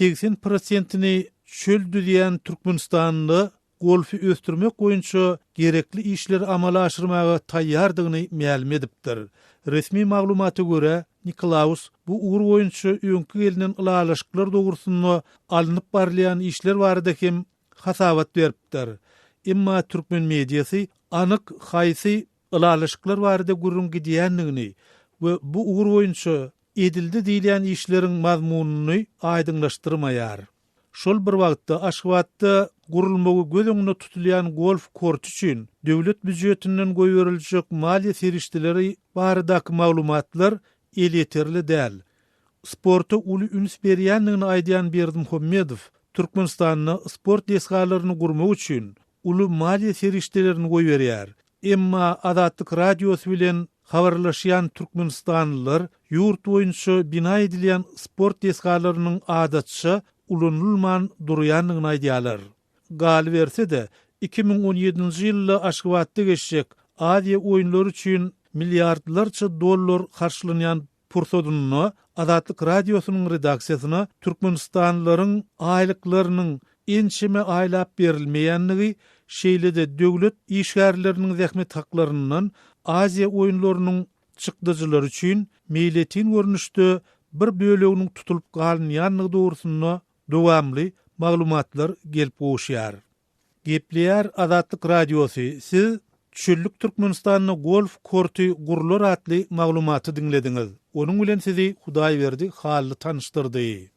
80 prosentini çöl düzýän Türkmenistanda golfy ösdürmek boýunça gerekli işleri amala aşyrmaga taýýardygyny mälim edipdir. Resmi maglumata görä, Niklaus bu ugur boýunça öňki gelnen ylalaşyklar dogrusynda alnyp barylýan işler barada hem hasabat beripdir. Emma türkmen mediasy anyk haýsy ylalaşyklar barada gürrüň gidýändigini we bu ugur boýunça edildi diýilýän işleriň mazmunyny aýdyňlaşdyrmaýar. Şol bir wagtda, Aşgabatda gurulmagy göz öňünde tutulýan golf korty üçin döwlet býujetinden goýberiljek maliýe serişdeleri baradaky maglumatlar elýeterli däl. Sporta uly üns berýändigini aýdýan Berdimuhamedow Türkmenistanda sport desgalaryny gurmak üçin uly maliýe serişdelerini goýberýär. Emma Azatlyk Radiosy bilen habarlaşýan türkmenistanlylar ýurt boýunça bina edilýän sport desgalarynyň adatça ulanylman durýandygyny aýdýarlar. Galyberse-de, 2017-nji ýylda Aşgabatda geçjek Aziýa oýunlary üçin milliardlarça dollar harçlanýan pursadynda Azatlyk Radiosynyň redaksiýasyna türkmenistanlylaryň aýlyklarynyň ençeme aýlap berilmeýändigi, şeýle-de döwlet işgärleriniň zähmet haklaryndan Aziýa oýunlarynyň çykdajylary üçin meýletin görnüşde bir böleginiň tutulyp galynýandygy dogrusynda dowamly maglumatlar gelip gowuşýar. Gepleýär Azatlyk Radiosy, Siz Çöllük Türkmenistanda golf korty gurlar atly maglumaty diňlediňiz. Onuň bilen sizi Hudaýberdi Hally tanyşdyrdy.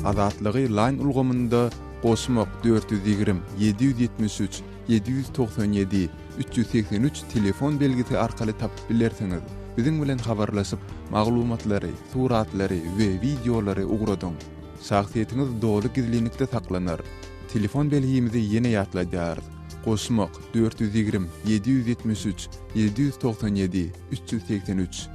Azatlygy Line ulgamynda goşmak 420 773 797 383 telefon belgisi arkaly tapyp bilersiňiz. Biziň bilen habarlaşyp, maglumatlary, suratlary we wideolary ugradyň. Şahsyýetiňiz doly gizlinlikde saklanar. Telefon belgimizi ýene ýatladýarys, Goşmak, 420 773 797 383.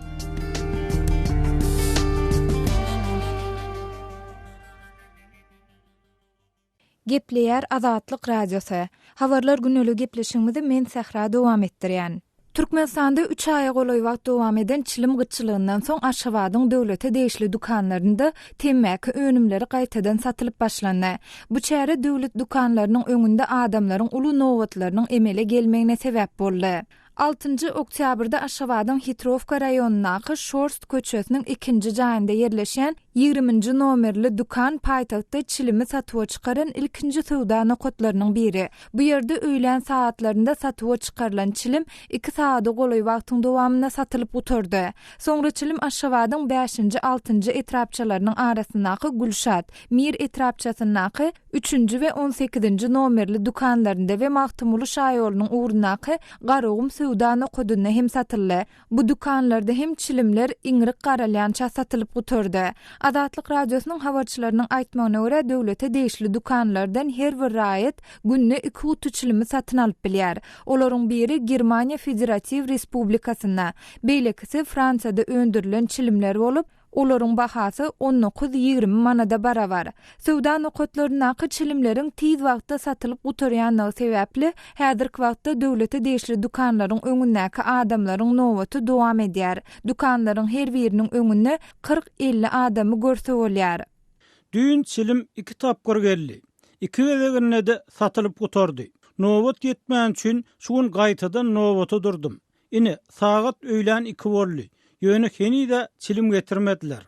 Gepleýär Azatlyk Radiosy. Habarlar güneli gepleşigimizi men Sähra dowam etdirýän. Türkmenistanda üç aýa golaý wagt dowam eden çilim gytçylygyndan soň Aşgabadyň döwlete degişli dükanlarynda temmäki önümleri gaýtadan satylyp başlandy. Bu çäre döwlet dükanlarynyň öňünde adamlaryň uly nobatlarynyň emele gelmegine sebäp boldy. Altynjy oktýabrda Aşgabadyň Hitrowka raýonyndaky Şorst köçesiniň ikinji jaýynda ýerleşýän ýigriminji nomerli dükan paýtagtda çilimi satuwa çykaran ilkinji söwda nokatlarynyň biri. Bu ýerde öýlän sagatlarynda satuwa çykarylan çilim iki sagada golaý wagtyň dowamynda satylyp gutardy. Soňra çilim Aşgabadyň bäşinji, altynjy etrapçalarynyň arasyndaky Gülşat, Mir etrapçasyndaky üçünji we on sekizinji nomerli dükanlarynda we Magtymguly şaýolunyň ugrundaky Garagum söwda nokadynda hem satyldy. Bu dükanlarda hem çilimler iňrik garalýança satylyp gutardy. Azatlyk Radiosynyň habarçylarynyň aýtmagyna görä, döwlete degişli dükanlardan her bir raýat günde iki guty çilimi satyn alyp bilýär. Olaryň biri Germaniýa Federatiw Respublikasynda, beýlekisi Fransiýada öndürilen çilimler bolup, Olaryň bahasy on dokuz-ýigrimi manada barabar. Söwda nokatlaryndaky çilimleriň tiz wagtda satylyp gutarýanlygy sebäpli, häzirki wagtda döwlete degişli dükanlaryň öňündäki adamlaryň nobaty dowam edýär. Dükanlaryň her biriniň öňünde 40-50 adamy görse bolýar. Düýn çilim iki tapgyr geldi. Iki gezeginde-de satylyp gutardy. Nobat ýetmäni üçin şu gün gaýtadan nobata durdum. Ine, sagat öýlän iki boldy. Ýöne heniz-ä çilim getirmediler.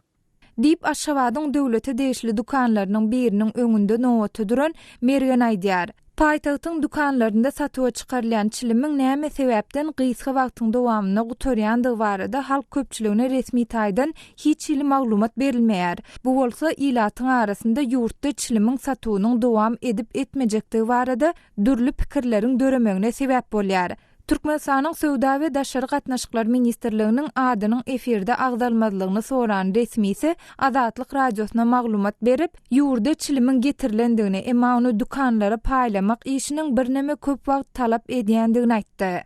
Diýip, Aşgabadyň döwlete degişli dükanlarynyň biriniň öňünde nobata duran Mergen aýdýar. Paýtagtyň dükanlarynda satuwa çykarylýan çilimiň näme sebäpden gysga wagtyň dowamynda gutarýandygy barada halk köpçüligine resmi taýdan hiç hili maglumat berilmeýär. Bu bolsa ilatyň arasynda ýurtda çilimiň satuwynyň dowam edip-etmejekdigi barada dürli pikirleriň döremegine sebäp bolýar. Türkmenistanyň Söwda we daşary gatnaşyklar ministrliginiň adynyň efirde agzalmazlygyny soran resmisi Azatlyk Radiosyna maglumat berip, ýurda çilimiň getirilendigini, emma ony dükanlara paýlamak işiniň birneme köp wagt talap edýändigini aýtdy.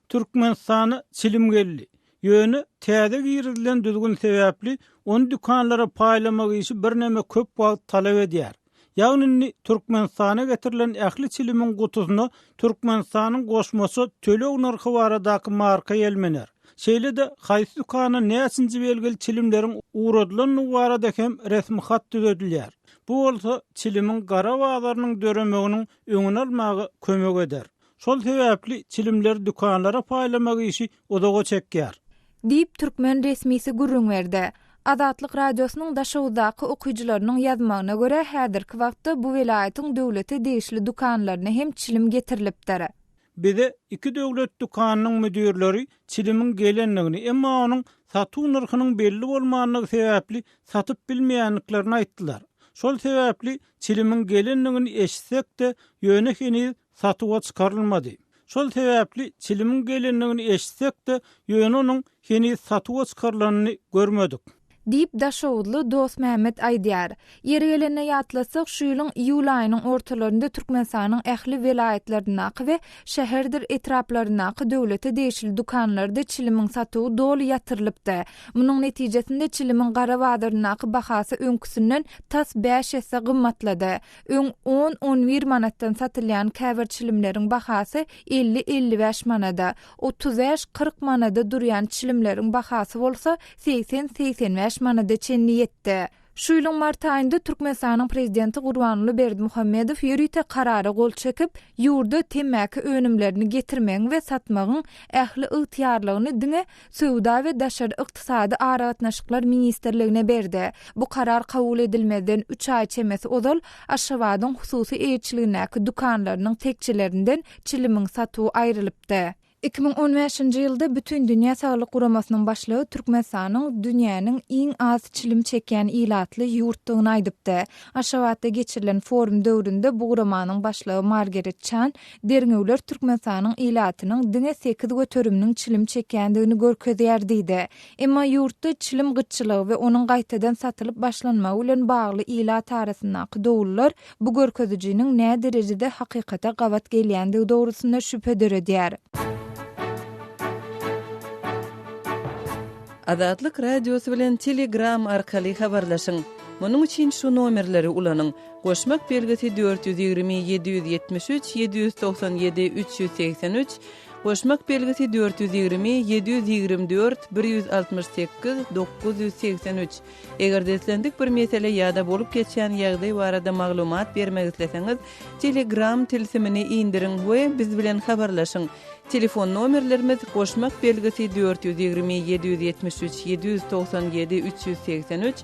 Türkmenistana çilim geldi. Ýöne täze girizilen düzgün sebäpli ony dükanlara paýlamak işi birneme köp wagt talap edýär. Ýagny indi Türkmenistana getirilen ähli çilimiň gutusyna Türkmenistanyň goşmaça töleg nyrhy baradaky marka ýelmener. Şeýle-de, haýsy dükana näçinji belgili çilimleriň ugradylandygy barada hem resmi hat düzedilýär. Bu bolsa çilimiň gara bazarynyň döremeginiň öňüni almaga kömek eder. Şol sebäpli çilimleri dükanlara paýlamak işi uzaga çekýär. Diýip, türkmen resmisi gürrüň berdi. Azatlyk Radiosynyň Daşoguzdaky okyjylarynyň ýazmagyna görä, häzirki wagtda bu welaýatyň döwlete degişli dükanlaryna hem çilim getirilipdir. Bize iki döwlet dükanynyň müdirleri çilimiň gelendigini, emma onuň satuw nyrhynyň belli bolmandygy sebäpli satyp bilmeýändiklerini aýtdylar. Şol sebäpli çilimiň gelendigini eşitsek-de, ýöne heniz satuwa çykarylmady. Şol sebäpli çilimiň gelendigini eşitsek-de, ýöne onuň heniz satuwa çykarylanyny görmedik. Diýip, daşoguzly Dostmämmet aýdýar. Ýeri gelende ýatlatsak, şu ýylyň iýul aýynyň ortalarynda Türkmenistanyň ähli welaýatlaryndaky we şäherdir etraplaryndaky döwlete degişli dükanlarda çilimiň satuwy doly ýatyrylypdy. Munuň netijesinde çilimiň gara bazaryndaky bahasy öňküsinden tas bäş esse gymmatlady. Öň on-on bir manatdan satylýan käbir çilimleriň bahasy 50-55 manada, 35-40 manada durýan çilimleriň bahasy bolsa 80-85 manada çenli ýetdi. Şu ýylyň mart aýynda Türkmenistanyň Prezidenti Gurbanguly Berdimuhamedow ýörite Karara gol çekip, ýurda temmäki önümlerini getirmegiň we satmagyň ähli ygtyýarlygyny diňe Söwda we daşary ykdysady aragatnaşyklar ministrligine berdi. Bu karar kabul edilmezden üç aý çemesi ozal Aşgabadyň hususy eýeçiligindäki dükanlarynyň tekjelerinden çilimiň satuwy aýrylypdy. 2015-nji ýylda Bütindünýä saglyk guramasynyň başlygy Türkmenistanyň dünýäniň iň az çilim çekýän ilatly ýurtdugyny aýdypdy. Aşgabatda geçirilen forum döwründe bu guramanyň başlygy Margaret Çan Derňewler Türkmenistanyň ilatynyň diňe sekiz göteriminiň çilim çekýändigini görkezýär diýdi. Emma ýurtda çilim gytçylygy we onuň gaýtadan satylyp başlanmagy bilen bagly ilat arasyndaky dowullar bu görkezijiniň näderejede hakykata gabat gelýändigi dogrusynda şübhe döredýär. Azatlyk Radiosy bilen Telegram arkaly habarlaşyň! Munuň üçin şu nomerleri ulanyň, Goşmak belgisi 420 773 797 383, Goşmak belgisi 420 724 168 983. Eger-de islendik bir mesele ýa-da bolup geçýän ýagdaý barada maglumat bermek isleseňiz, Telegram tilsimini indiriň we biz bilen habarlaşyň. Telefon nomerlerimiz, goşmak belgisi 420 773 797 383,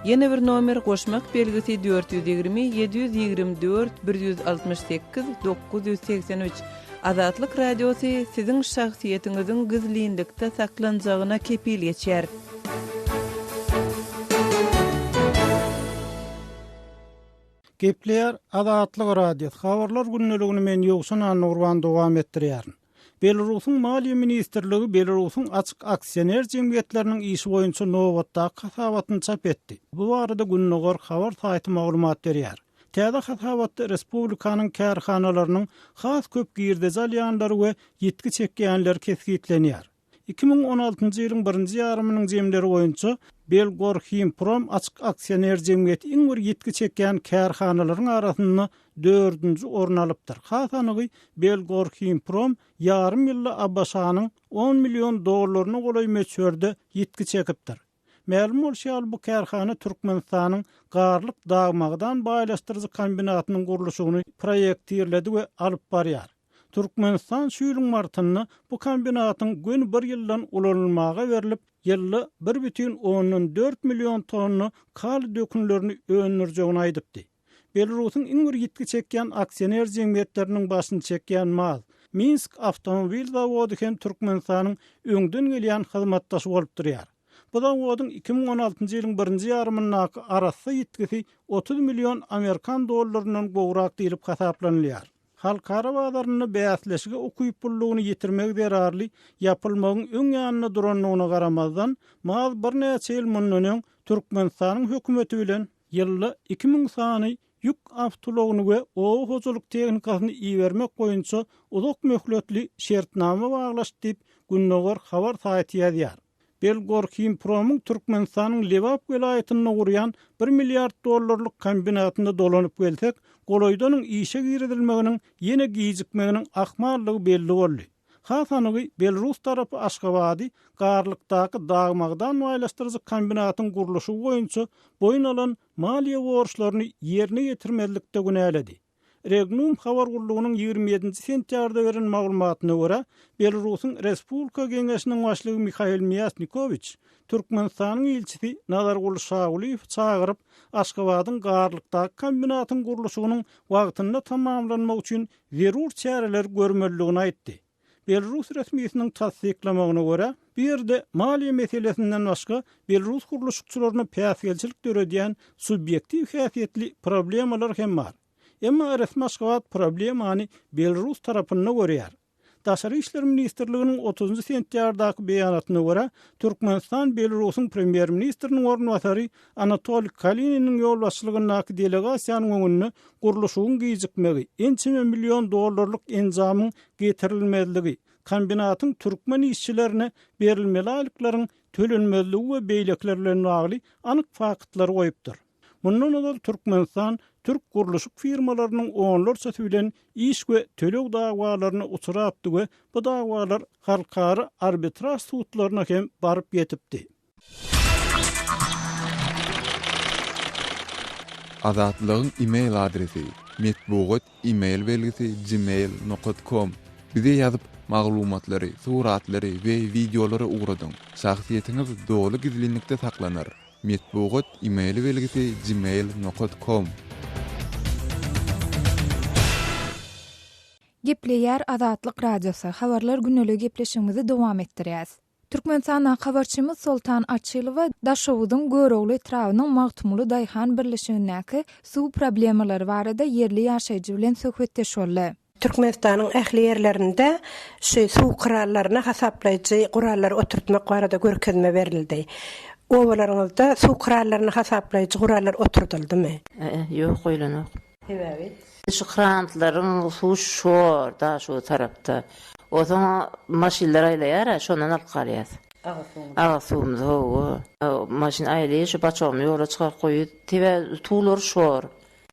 Ýene bir nomer goşmak belgisi 420 724 168 983 Azatlyk Radiosy siziň şahsyýetiňiziň gizlinlikde saklanjagyna kepil geçýär. Gepleýär Azatlyk Radiosy, Habarlar gündeligini men Ýowşan Annagurban dowam etdirýärin. Belarusyň Maliýe ministrligi Belarusyň açyk aksioner jemgyýetleriniň işi boýunça nobatdaky hasabatyny çap etdi. Bu barada Gündogar habar saýty maglumat berýär. Täze hasabatda respublikanyň kärhanalarynyň has köp girdeji alýanlary we ýitgi çekýänleri kesgitlenýär. 2016-njy ýylyň birinji ýarymynyň jemleri boýunça Belgorhimprom açyk aksioner jemgyýeti iň bir ýitgi çekýän kärhanalaryň arasynda dördünji orny alypdyr. Has anygy, Belgorhimprom ýarym ýylda ABŞ-nyň on million dollaryna golaý möçberde ýitgi çekipdir. Mälim bolşy ýaly, bu kärhana Türkmenistanyň Garlyk dag-magdan baýlaşdyryjy kombinatynyň gurluşygyny proýektirledi we alyp barýar. Türkmenistan şu ýylyň martynda bu kombinatyň göni bir ýyldan ulanylmaga berlip, ýylda 1,4 million tonna kaliý dökünlerini öndürjegini aýdypdy. Belarusyň iň bir ýitgi çekýän aksioner jemgyýetleriniň başyny çekýän maz, Minsk awtomobil zawody hem Türkmenistanyň öňden gelýän hyzmatdaşy bolup durýar. Bu zawodyň 2016-njy ýylyň birinji ýarymyndaky arassa ýitgisi 30 million amerikan dollaryndan gowrak diýlip hasaplanylýar. Halkara bazarynda bäsleşige ukyplylygyny ýitirmegi zerarly ýapylmagyň öň ýanynda durandygyna garamazdan, maz birnäçe ýyl mundan öň Türkmenistanyň hökümeti bilen ýylda 2000 sany ýük awtoulagyny we oba hojalyk tehnikasyny ibermek boýunça uzak möhletli şertnama baglaşdy diýip, Gündogar habar saýty ýazýar. Belgorhimpromyň Türkmenistanyň Lebap welaýatynda gurýan bir milliard dollarlyk kombinatyna dolanyp gelsek, golaýda onuň işe girizilmeginiň ýene gijikmeginiň ahmaldygy belli boldy. Has anygy, belrus tarapy Aşgabady Garlykdaky dag-magdan baýlaşdyryjy kombinatyň gurluşygy boýunça boýun alan maliýe borçlaryny ýerine ýetirmezlikde günäledi. Regnum habar gullugynyň 27-nji sentýabrda beren maglumatyna görä, Belarusyň Respublika Geňeşiniň başlygy Mihail Mýasnikowiç Türkmenistanyň ilçisi Nazarguly Şagulyýewi çagyryp, Aşgabadyň Garlykdaky kombinatyň gurluşygynyň wagtynda tamamlanmagy üçin zerur çäreleri görmelidigini aýtdy. Belarus resmisiniň tassyklamagyna görä, bu ýerde maliýe meselesinden başga belarus gurluşykçylaryna päsgelçilik döredýän subýektiw häsiýetli problemalar hem bar. Emma resmi Aşgabat problemany belarus tarapynda görýär. Daşary işler ministrliginiň otuzynjy sentýabrdaky beýanatyna görä, Türkmenistan Belarusyň premýer-ministriniň orunbasary Anatoliý Kalininiň ýolbaşçylygyndaky delegasiýanyň öňünde gurluşygyň gijikmegi, ençeme million dollarlyk enjamyň getirilmezligi, kombinatyň türkmen işçilerine berilmeli aýlyklaryň tölenmezligi we beýlekiler bilen bagly anyk faktlary goýupdyr. Mundan ozal Türkmenistan türk gurluşyk firmalarynyň onlarçasy bilen iş we töleg dawalaryna uçrapdy we bu dawalar halkara arbitraž sudlaryna hem baryp ýetipdi. Azatlygyň e-mail adresi, metbugat e-mail belgisi gmail nokat kom. Bize ýazyp, maglumatlary, suratlary we wideolary ugradyň. Şahsyýetiňiz doly gizlinlikde saklanar. Metbugat e-mail belgisi gmail nokat kom. Gepleýär Azatlyk Radiosy, Habarlar güneligi gepleşigimizi dowam etdirýäs. Türkmenistandaky habarçymyz Soltan Açylowa Daşoguzyň Görogly etrabynyň Magtymguly daýhan birleşigindäki suw problemalary barada ýerli ýaşaýjy bilen söhbetdeş boldy. Türkmenistanyň ähli ýerlerinde şu suw krallaryna hasaplaýjy gurallary oturtmak barada görkezme berildi. Obalaryňyzda suw krallaryny hasaplaýjy gurallar oturdyldymy? Ä-ä, ýok, goýlanok. Sebäbi? Şu krantlaryň suwy şor Daşoguz tarapda. Onsoň maşynlar aýlaýar-a, şondan alyp galýas. Agyz suwuňyzy? Agyz suwumyzy, hawa. Maşyn aýlaýar, şu baçagymy ýola çykaryp goýýas. Sebäbi suwlary şor.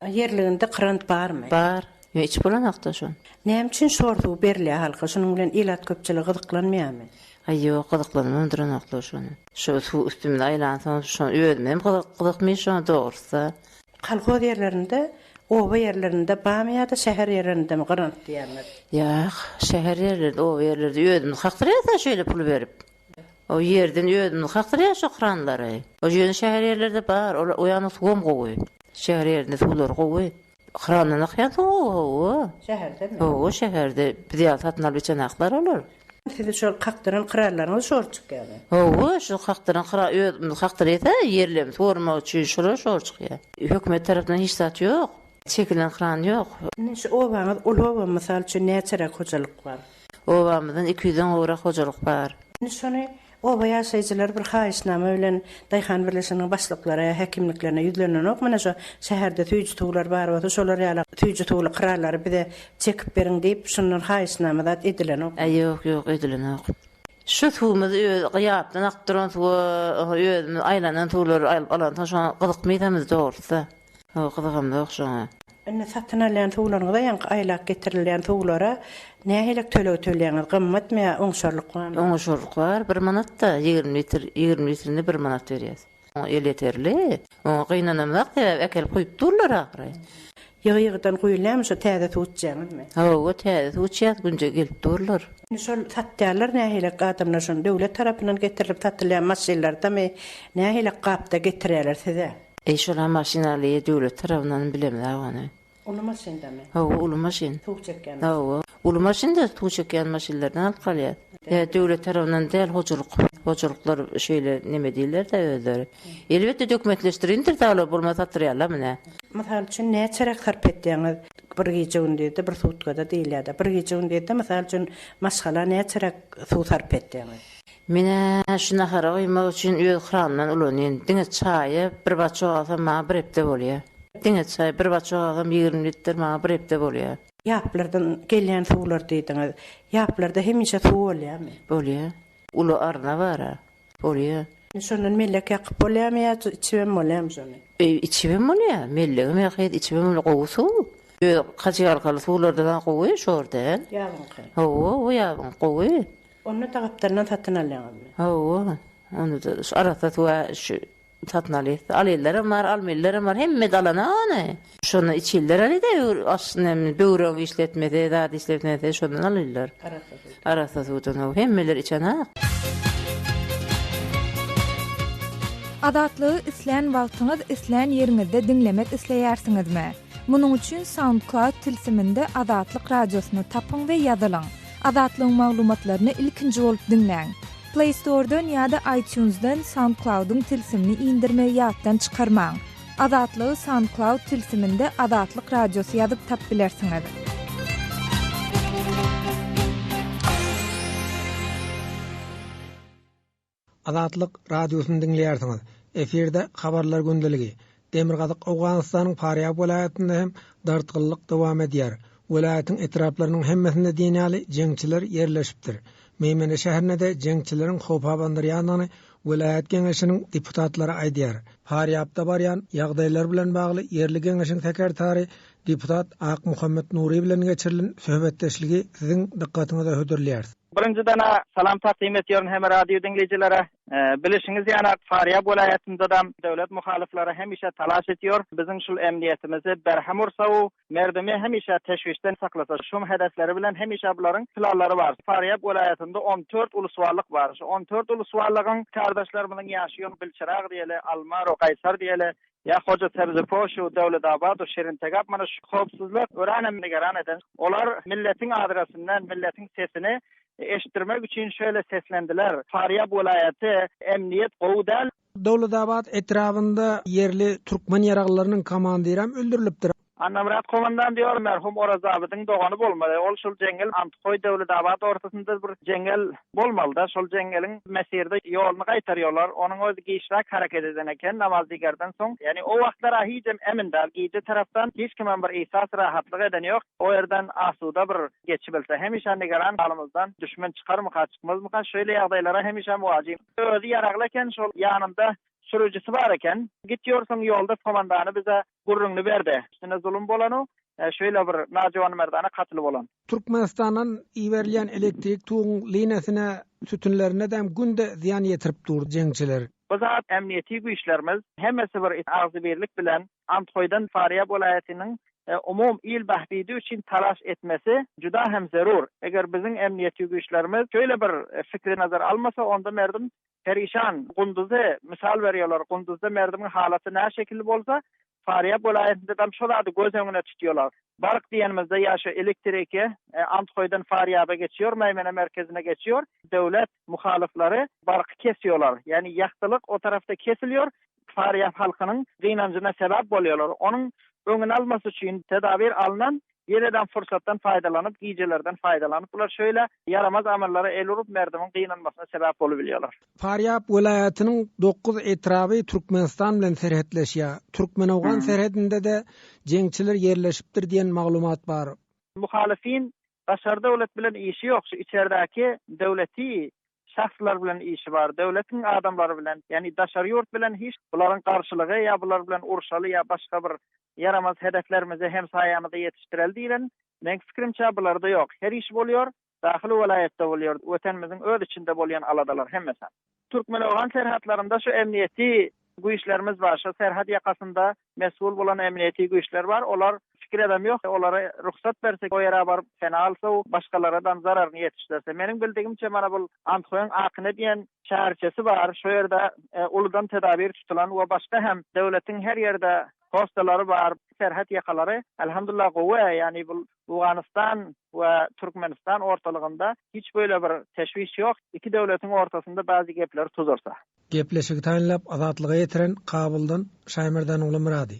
Ýerliginde krant barmy? Bar. Ýöne içip bolanok-da şony. Näme üçin şor suw berilýär halka? Şunuň bilen ilat köpçüligi gyzyklanmaýarmy? Aý ýok, gyzyklanybam duranoklar şony. Şo suw üstümize aýlansoň, şony özümem gyzykmyş şoňa dogrusy. Kolhoz ýerlerinde, oba ýerlerinde barmy ýa-da şäher ýerlerindemi grant diýýäňiz? Ýak, şäher ýerlerinde, oba ýerlerde özümiz kakdyrýas-a şeýle pul berip. O ýerden özümiz kakdyrýas şo kranlary. O ýöne şäher ýerlerde bar, ol o ýanyň suwam gowy. Şäher ýerinde suwlary gowy. Krandan akýan suw gowy, hawa. Şäherdemi? Hawa, şäherde. Biz ýaly satyn alyp içenaklar olar. Sizi şol kakdyran krallaryňyz şor çykýarmy? Hawa, şu kakdyran kra özümiz kakdyrýas-a, ýerlerimizi suwarmak üçin şolar şor çykýar. Hökümet tarapyndan hiç zat ýok. Çekilen kran ýok. Indi şu obaňyz uly oba, mysal üçin näçeräk hojalyk bar? Obamyzdan 200-den gowrak hojalyk bar. Indi şony Oba ýaşaýjylary bir haýyşnama bilen daýhan birleşiginiň başlyklara ýa häkimliklerine ýüzlenenok, Mine şu şäherde süýji suwlar bar bolsa, şolar ýaly süýji suwly krallary bize çekip beriň diýip, şundan haýyşnama zat edilenok. Äý, ýok, ýok, edilenok. Şu suwumyz öz ýapdan akyp duran suwa özümiz aýlanan suwlary alyp alansoň şoňa gyzykmyzamyz dogrusy. Hawa, gyzygamzok şoňa. Indi satyn alýan suwlaryňyza, ýaňky aýlap getirilýän suwlara nähili töleg tölýäňiz? Gymmatmy ýa oňşarlyk barmy? Oňşarlyk bar, bir manat-da, 20 litr, 20 litrini bir manat berýäs. Oňa elýeterli. Oňa gynanamzok, sebäbi äkelip guýup durlar ahyry. Ýygy-ýygydan guýulýarmy şo täze suw içýäňizmi? Hawa, täze suw içýäs, günde gelip durlar. Indi şol satýarlar nähili adamlar şony döwlet tarapyndan getirilip satylýan maşynlardamy, nähili gapda getirýärler size? Eý şolam maşyn alýa döwlet tarabyndan bilemzok ony. Uly maşyndamy? Hawa uly maşyn. Suw çekýän maşyn. Hawa uly maşynda suw çekýän maşynlardan alyp galýas. Ýa döwlet tarabyndan däl hojalyk hojalyklar şeýle neme diýilerde özleri. Elbetde dökümentleşdirindir daglar bolmasa satdyrýarlar mine. Mysal üçin näçeräk sarp etýäňiz bir gije gündizde bir sutkada diýilýärde bir gije gündizde mysal üçin maşgala näçeräk suw sarp etýäňiz? Men-ä şu nahara guýmak üçin öz kranymdan ulanýan. Diňe çaýa bir baçok alsam maňa bir hepde bolýar. Diňe çaý bir baçok alsam 20 litr maňa bir hepde bolýar. Ýaplardan gelýän suwlar diýdiňiz. Ýaplarda hemişe suw bolýarmy? Bolýar. Uly arna bar-a. Bolýar. Indi şondan mellek ýakyp bolýarmy ýa içibem bolýarmy şony? Eý, içibem bolýar. Mellegem ýakýas, içibem bolýar. Gowy suw. Öz kaçygalkaly suwlardan gowy şor däl. Ýabyňky. Hawa, o ýabyň gowy. Onda-da gapdalyndan satyn alýaňyzmy? Hawa, onda-da şu arassa suwa şu satyn alýas. Alýanlaram bar, almaýanlaram bar, hemme-de alana ony. Şondan içilder alyda, aslynda böwregiň işletmese, zat işletmese şondan alýarlar. Arassa suwdan. Arassa suwdan, hawa, hemmeler içenok. Azatlygy islän wagtyňyz, islän ýeriňizde diňlemek isleýärsiňizmi? Munuň üçin SoundCloud tilsiminde Azatlyk Radiosyny tapyň we ýazylyň. Azatlygyň maglumatlaryny ilkinji bolup diňläň. Play Store-dan ýa-da iTunes-dan SoundCloud-yň tilsimini indirmegi ýatdan çykarmaň. Azatlygy SoundCloud tilsiminde Azatlyk Radiosy ýazyp tap bilersiňiz. Azatlyk Radiosyny diňleýärsiňiz. Efirde Habarlar gündeligi. Demirgazyk Owganystanyň Farýab welaýatynda hem dartgynlyk dowam edýär. Welaýatyň etraplarynyň hemmesinde diýen ýaly jeňçiler ýerleşipdir. Meýmene şäherine-de jeňçileriň howp abandyrýandygyny welaýat geňeşiniň deputatlary aýdýar. Farýabda barýan ýagdaýlar bilen bagly ýerli geňeşiň sekretary deputat Akmuhammet Nury bilen geçirilen söhbetdeşligi siziň dykgatyňyza hödürleýäris. Birinjiden-ä salam takdym etýärin hemme radio diňleýjilere. Bilişiňiz ýaly Farýab welaýatyndadam döwlet muhalyflary hemişe talaş etýär. Biziň şul emniýetimizi berhem ursa-u, merdimi hemişe teşwişden saklasa şum hedefleri bilen hemişe bularyň planlary bar. Farýab welaýatynda on dört uluswallyk bar. Şu on dört uluswallygyň kardaşlarymyzyň ýaşaýan Bilçirag diýeli, Almaro, Gaýsar diýeli, Ýa Hoja Sebzipoşu, Döwletabadu, Şirintegap mana şu howpsuzlyk öränem nigeran eden. Olar milletiň adresinden milletiň sesini eşitdirmek üçin şeýle seslendiler, Farýab welaýaty emniýet gowy däl. Döwletabat etrabynda ýerli türkmen ýaraglylarynyň komandirem öldürilipdir. Annamyrat komandan diýor, merhum Orazabydyň dogany bolmaly. Ol şul jeňňel Anthoý Döwletabat ortasynda bir jeňňel bolmalyda, şol jeňňeliň mesirde ýoluny gaýtarýorlar. Onuň özi giçräk hereket eden eken, namazdigerden soň. Ýagny o wagtlar-a hijem emin däl, gije tarapdan hiç kimem bir ihsas rahatlyk eden ýok. O ýerden asuda bir geçibilse. Hemişe nigeran halymyzdan düşmen çykarmyka, çykmazmyka, şeýle ýagdaýlara hemişe muwajy. Özi ýaragly eken, şol ýanynda sürüjisi bar eken. Gitýorsyň ýolda komandany bize Gürrüňini berdi. Üstüne zulum bolanu, şeýle bir najuwanmerdana katyl bolan. Türkmenistandan iberilýän elektrik toguň liniýasyna, sütünlerine-de günde zyýan ýetirip dur jeňçiler. Bu zat emniýeti güýçlerimiz hemmesi bir agzybirlik bilen Andhoýdan Farýab welaýatynyň umum il bähbidi üçin talaş etmesi juda hem zerur. Eger biziň emniýeti güýçlerimiz şeýle bir fikri nazar almasa onda merdim Perişan, Gunduzy mysal berýärler. Gunduzda merdimiň halaty nä şekilli bolsa, Farýab welaýatyndadam şo zady göz öňüne tutýarlar. Bark diýenimizde ýa şu elektriki Andhoýdan Farýaba geçýär, Mäýmene merkezine geçýär. Döwlet muhalyflary barky kesýärler. Ýagny ýagtylyk o tarapda kesilýär. Farýab halkynyň gynanjyna sebäp bolýarlar. Onuň öňüni almasy üçin tedabir alnan Ýenedem pursatdan paýdalanyp, gijelerden paýdalanyp bular şeýle ýaramaz amallara el urup merdimiň gynanmasyna sebäp bolubilýärler. Farýab welaýatynyň dokuz etraby Türkmenistan bilen serhetleşýär. Türkmen-owgan serhedinde-de jeňçiler ýerleşipdir diýen maglumat bar. Muhalyfyn daşary döwlet bilen işi ýok, şu içerdäki döwleti şahslar bilen işi bar, döwletiň adamlary bilen, ýagny daşary ýurt bilen hiç bularyň garşylygy ýa bular bilen urşaly ýa başga bir ýaramaz hedeflerimizi hemsaýamyza ýetişdireli diýlen, meň pikirimçe bularda ýok. Her iş bolýar, dahyly welaýatda bolýar, wetenimiziň öz içinde bolýan aladalar hemmesi. Türkmen-owgan serhatlarynda şu emniýeti güýçlerimiz bar, şu serhat ýakasynda Mesgul bolan emniýeti güýçler bar, olar pikir edem ýok, olara rugsat bersek o ýere baryp pena alsa başgalaradam zararyny ýetişdirse. Meniň bildigimçe mana bul Anthoýyň Akyne diýen şäherçesi bar, şo ýerde uludan tedabir tutulan we başga hem döwletiň her ýerde postalary bar, serhet ýakalary Elhamdullah gowy, ýagny bul Owganystan we Türkmenistan ortalygynda hiç böyle bir teşwiş ýok, iki döwletiň ortasynda bazy gepler tuzursa. Gepleşigi taýynlap Azatlyga ýetiren Kabuldan Şaýmerdanogly Myrady.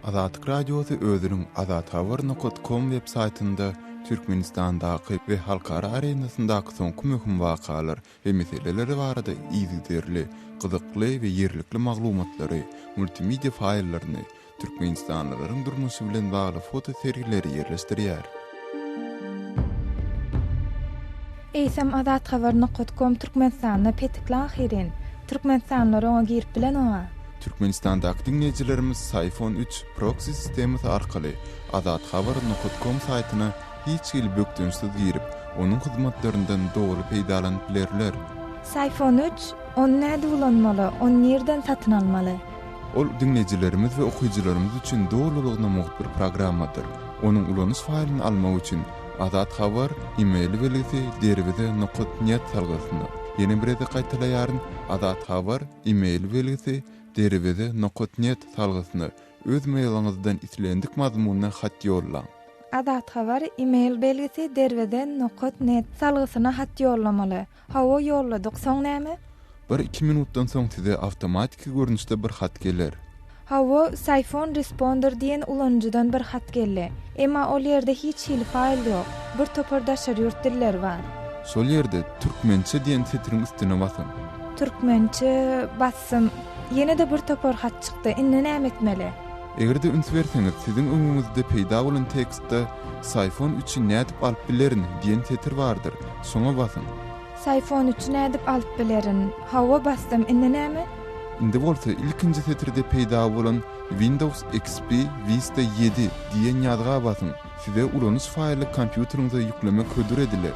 Azatlyk Radiosy özüniň azathabar nokat kom web saýtynda Türkmenistandaky we halkara arenasyndaky soňky möhüm wakalar we meseleler barada yzygiderli, gyzykly we ýerlikli maglumatlary, multimedia faýllaryny, türkmenistanlylaryň durmuşy bilen bagly foto sergileri ýerleşdirýär. Eýsem Azathabar nokat kom Türkmenistanda petikli ahyryn. Türkmenistanlylar oňa girip bilenoga. Türkmenistandaky diňleýjilerimiz Syfon üç proksi sistemasy arkaly Azathabar nokat kom saýtyna hiç hili bökdençsiz girip, onuň hyzmatlaryndan doly peýdalanyp bilerler. Syfon üç, ony nädip ulanmaly, ony nirden satyn almaly? Ol diňleýjilerimiz we okyjylarymyz üçin dolulygyna mugt bir programmadyr. Onuň ulanyş faýlyny almak üçin Azat Habar e-mail belgisi derweze nokat net salgysyna. Ýene bir gezek gaýtalaýaryn, Azat Habar e-mail belgisi derweze nokat net salgysyna öz mailiňizden islendik mazmunda hat ýollaň. Azat Habar e-mail belgisi derweze nokat net salgysyna hat ýollamaly. Hawa ýolladyk, soň näme? Bir-iki minutdan soň size awtomatiki görnüşde bir hat geler. Hawa, Syphon Responder diýen ulanyjydan bir hat geldi. Emma ol ýerde hiç hili faýl ýok. Bir topar daşary ýurt dilleri bar. Şol ýerde Türkmençe diýen setiriň üstüne basyň. Türkmençe, basdym. Ýene-de bir topar hat çykdy. Indi näme etmeli? Eger-de üns berseňiz, siziň öňüňizde peýda bolan tekstde Syphon üçi nädip alyp bilerin diýen setir bardyr. Şoňa basyň. Syphon üçi nädip alyp bilerin? Hawa, basdym. Indi näme? Indi bolsa ilkinji setirde peýda bolan Windows XP Vista ýedi diýen ýazga basyň. Size ulanyş faýly kompýuteriňize ýüklemek hödür ediler.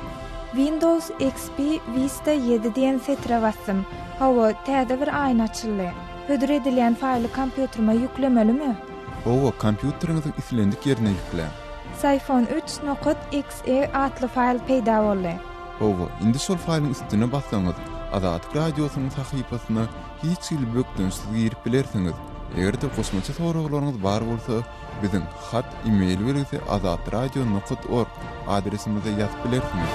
Windows XP Vista ýedi diýen setire basdym. Hawa, täze bir aýna açyldy. Hödür edilýän faýly kompýuterime ýüklemelimi? Hawa, kompýuteriňiziň islendik ýerine ýükläň. Syphon üç nokat XE atly faýl peýda boldy. Hawa, indi şol faýlyň üstüne bassaňyz, Azatlyk Radiosynyň sahypasyna hiç hili bökdençsiz girip bilersiňiz. Eger-de goşmaça soraglaryňyz bar bolsa, biziň hat e-mail belgisi azatradio nokat org adresimize ýazyp bilersiňiz.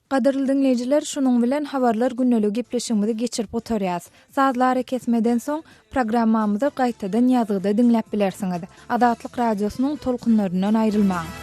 Gadyrly diňleýjiler, şunuň bilen Habarlar gündeligi gepleşigimizi geçirip gutarýas. Sazly arakesmeden soň, programmamyzy gaýtadan ýazgyda diňläp bilersiňiz. Azatlyk Radiosynyň tolkunlaryndan aýrylmaň!